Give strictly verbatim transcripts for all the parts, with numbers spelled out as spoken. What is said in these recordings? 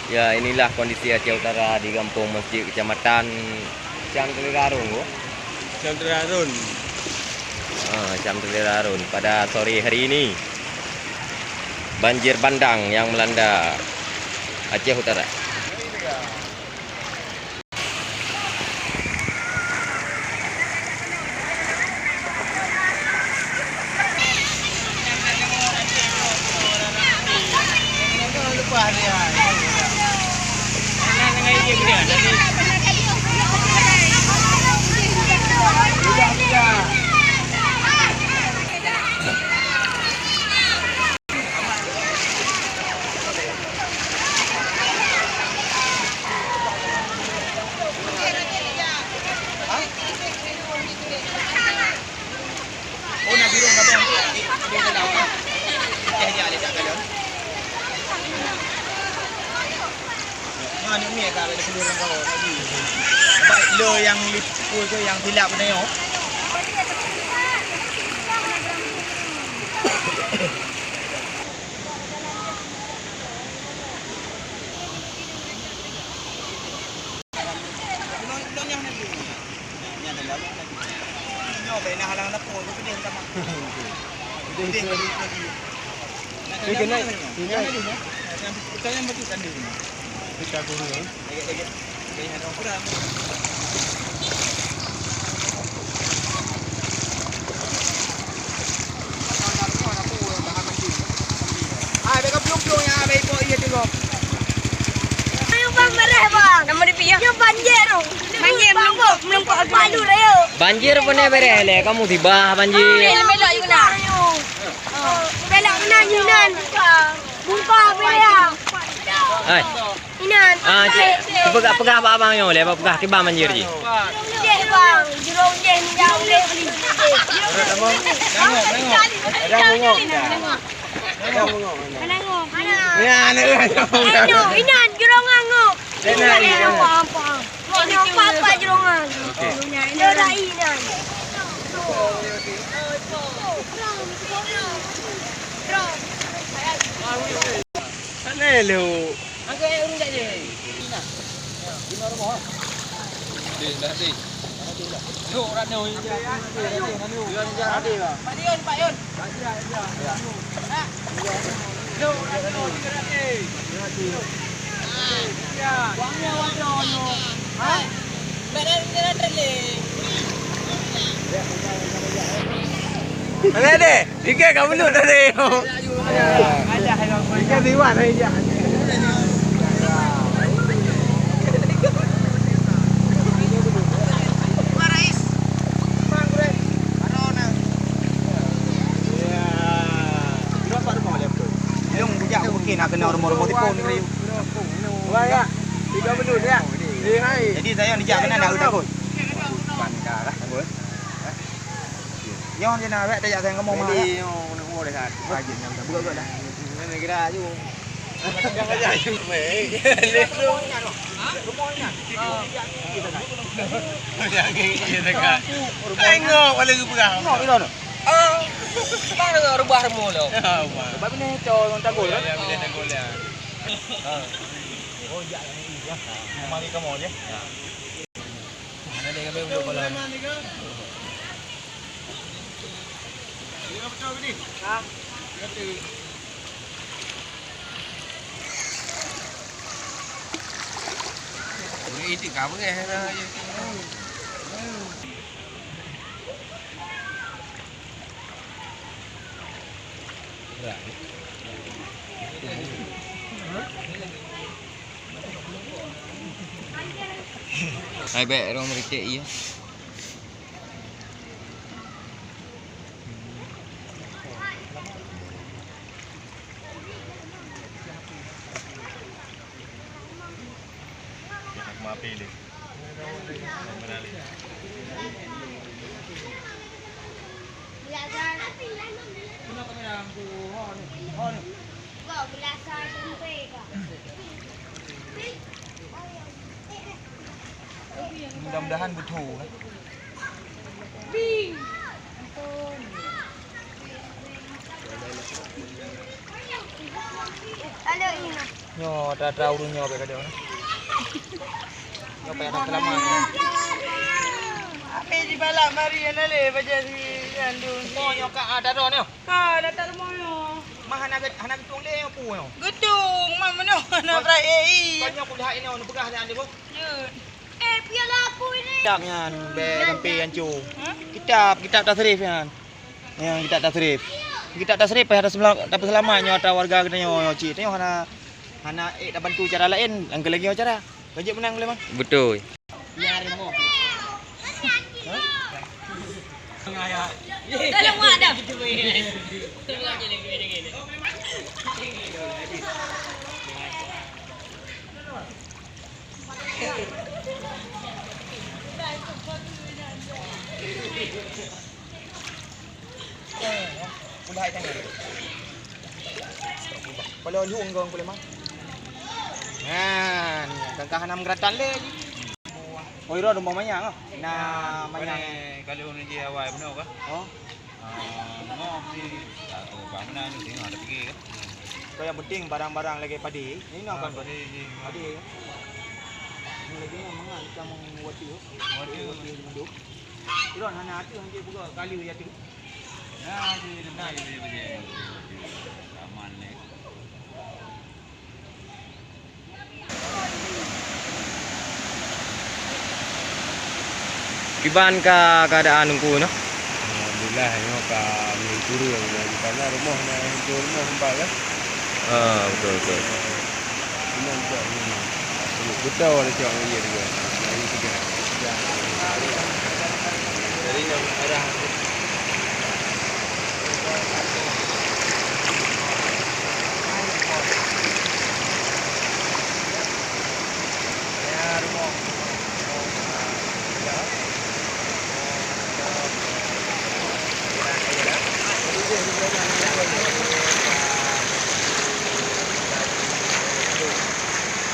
Ya, inilah kondisi Aceh Utara di Gampông Masjid, Kecamatan Cam Teuleurarun, Bu. Cam Teuleurarun. Ah, Cam Teuleurarun pada sore hari ini. Banjir bandang yang melanda Aceh Utara. Bak le nyang liput tu nyang silap nyoe. Nyoe bak na halang lapor, beudeh sama. Beudeh lagi. Ni kena, kena. Yang, yang, yang betul tadi. Kita guru. Ayo, bang, bareh, bang. Nama dia, Pia? Dia banjir tu. Banjir, melungkuk, melungkuk. Palu raya. Banjir pun dah bareh leh, kamu tiba banjir. Oh, belok juga nak. Oh, belok mana ni, Nan? Buka, buka, bareh. Hai. Inan. Ah, cik, peugah, peugah bak abang nyoe lé, peugah kiban banjir jih. Jih, bang. Jurong jih, minyak uleh beli. Nangok, nangok. Ada nangok. Nangok. Nangok. Ya, nangok. Ayo, inan, jurong nangok. Inan, inan. Apa, apa? Apa, apa, jurong nangok. Okey. Inan, inan. Sana lu. Angkat air urun tak je. Lima rumah. Deh, dah deh. Lu orang ni. Dia ni dia ada lah. Pak Yun, Pak Yun. Pak Yun, ya. Lu orang ni, dia ada. Ya. Wang ni, wang ni. Ha? Ada deh, tiga kat mulut tadi. Tiga siwan hari ni. Long bujak bukit nak kena rumoh-rumoh tipon ni. Wah, ya. Tiga mulut, ya. Jadi saya dijak kena nak takut. Nyoe je na awak tajak sayang kamoe mah. Jadi nyoe nak ngomong dah. Buka-buka dah. Jangan gerak ju. Tengok pada gerak. Tengok bila tu. Ah. Mana rubah rumah tu? Sebab ni cowok tanggul kan? Ya, bila tanggul ya. Ha. Oh, jak ni ya. Mari kamu je. Ya. Hai, bèk rhông meureutèk ie. Mudah-mudahan beutôi. Nyoe, atra-atra ureueng nyoe bèk gadôh na. Nyoe payah that seulamat nyoe. Habéh jibalak mari hana lé bajèe si Andun. Mo nyoe ka, ah, taroe nyoe. Ka, atra rumoh nyoe. Mah hana get-, hana geutueng lé nyoe peue nyoe. Geutueng, mah meunoe hana brat, eh, i. Kon nyoe kulihat inoe neupeugah lé Andun boh. Jeuet. Eh, piala aku ini. Kitab nyan, bèk sampai hancô. Hah? Kitab, kitab tasrif nyan. Nyan kitab tasrif. Kitab tasrif payah taseula-, tapeuseulamat nyoe atra warga geutanyoe nyoe cit. Tanyoe hana, hana ék tabantu cara laén, nyang keu lagèe nyoe cara. Ka jeuet meunan lé, Bang. Beutôi. Tolong, Mak, dah. Pula hai tangan. Pala lueng kong pula mah. Nah, ni kan hana meugeuratan lé. Oh, iro rumoh manyang ah. Nah, manyang. Pane kalau ni je awai bunoe kah? Oh. Ah, ngoh si. Aku bangunan ni tengok ada pergi kan. Kau yang penting barang-barang lagi padi. Ini nak kan padi ni. Padi. Ini lagi nak mangan kita mau waktu. Waktu. Waktu. Iron hana ateueh hana buka kali ya tu. Nah, di denai di bagi. Aman ni. Kiban ka keadaan Teungku nyoe? Alhamdulillah, nyoe ka meunuri, di sana rumoh na, itu rumoh sempat kan? Ah, betul, betul. Cuma tidak rumoh. Betul ada cak dia juga. Dari tiga. Dari yang arah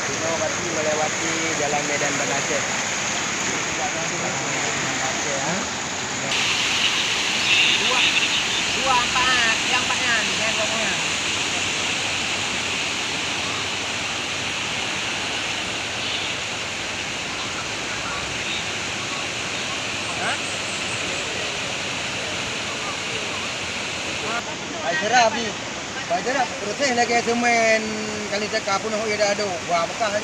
Sinoe berarti melewati jalan Medan Banda Aceh. Jalan Medan Banda Aceh, ha? Dua, dua, empat, yang empat nyan, yang dua nyan. Ha? Ai serap ni. Bajarah proses lagèe semen kali teuka peunoh ie dah aduk. Wah, bekah je.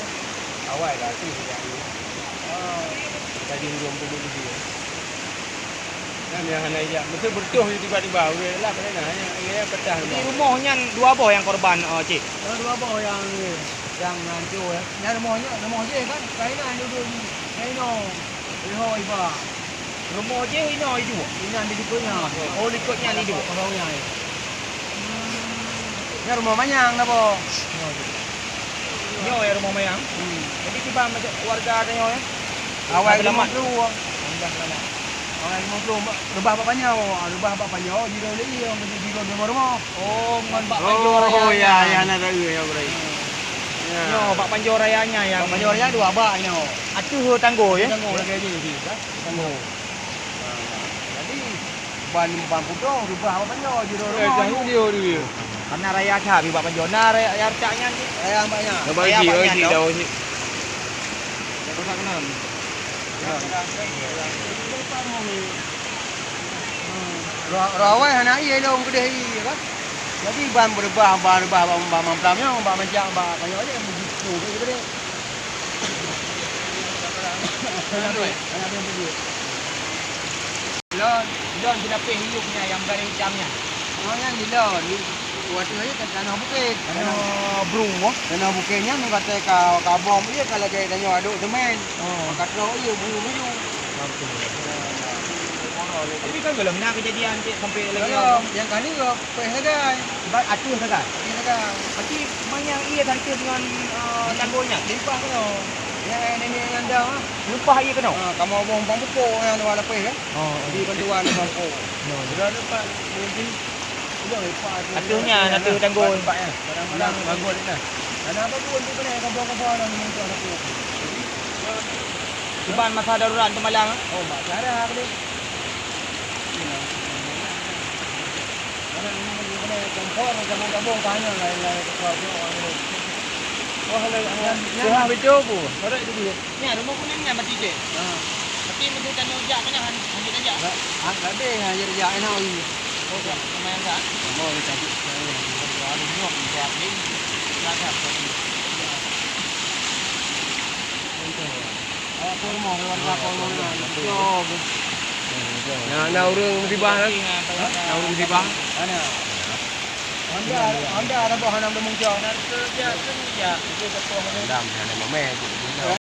Awai lah tu. Ah, tadi ureueng tu dulu dia. Kan yang hana ijak. Mesti bertuh je tiba-tiba. Ureueng lah, boleh lah. Yang, yang pecah. Di rumoh nyan dua boh nyang korban, oh, Cik? Oh, dua boh yang, yang hancur, ya. Yang rumoh nyan, rumoh je kan. Kaina duduk di. Kaina. Iho iba. Rumoh jih inoe iduek? Inan di likot nyan. Oh, likot nyan iduek. Orang nyan. Nyan rumoh manyang napa? Nyoe ya rumoh manyang. Hmm. Jadi kiban macam warga tanyoe ya? Awai selamat. Lima puluh. Alhamdulillah selamat. Awai lima puluh, reubah bak panyoe. Ah, reubah bak panyoe, jiro lé, jiro di rumoh-rumoh. Oh, ngon bak panjoe raya. Oh, ya, ya, na taeu ya, Bro. Ya. Nyoe, bak panjoe raya nyan yang. Bak panjoe raya dua bak nyoe. Ateueh tanggô ya? Tanggô lagèe ni, kan? Tanggô. Jadi, ban ban putong, reubah bak panjoe, jiro rumoh. Tahu dia, dia. Karena raya tha, bak panjoe. Na raya, raya tak nyan. Raya bak nyan. Raya bak nyan, tau. Dah rosak keunan. Ya. Ra-, rawai hana ie lom keudeh ie, kan? Jadi, ban beureuba, ban reubah, ban, ban mamplam nyoe, ban mancang, ban panyok lé, begitu, begitu deh. Lon, lon dilapeh yub nyan nyang garéh itam nyan. Oh, nyan dilon, di, watèe nyan kan tanoh bukét. Tanoh brung, boh? Tanoh bukét nyan, meukatai ka, ka bom ie, ka lagèe tanyoe aduk semen. Oh. Maka troh ie, buyueng-buyueng. Tapi kan golom na keujadian cit sampai lagèe. Golom, nyang kali Péh sagai. Ba-, ateueh sagai? Ateueh sagai. Berarti manyang ie sagai deungon, eh, tanggô nyan? Limpah keunoe. Nyang nenek nyang dang, ah. Limpah ie keunoe? Ah, kamoe boh umpang pupuk nyang dua lapéh, kan? Oh, oh. Di bantuan umpang pupuk. Ya, ya. Sudah dapat, mungkin sudah limpah tu. Ateueh nyan, ateueh tanggô. Tempat, tempat, ya. Barang-barang bagus dah. Karena apa pun tu kena kampung-kampung orang minta aku. Kiban masa darurat di Malang, ah? Oh, mak cara aku ni. Kompor, jangan gabung, tanya lain-lain. Wah, lain. Tuhan betul, Bu. Nyan, rumoh kuning nyan mati cit. Ha. Tapi meunyoe tanyoe jak keunan, han, han jeuet jak. Ah, gadeh, han jeuet jak, enak lagi. Oh, jak, lumayan dah. Mau kita cari. Ada nyok, buat ni. Ada tadi. Awak pun mau, lewat kapal mau, nah, betul. Ya, na ureueng musibah kan? Na ureueng musibah. Mana? Honda, Honda ada bawa, hana ada muncul. Honda, hana mameh.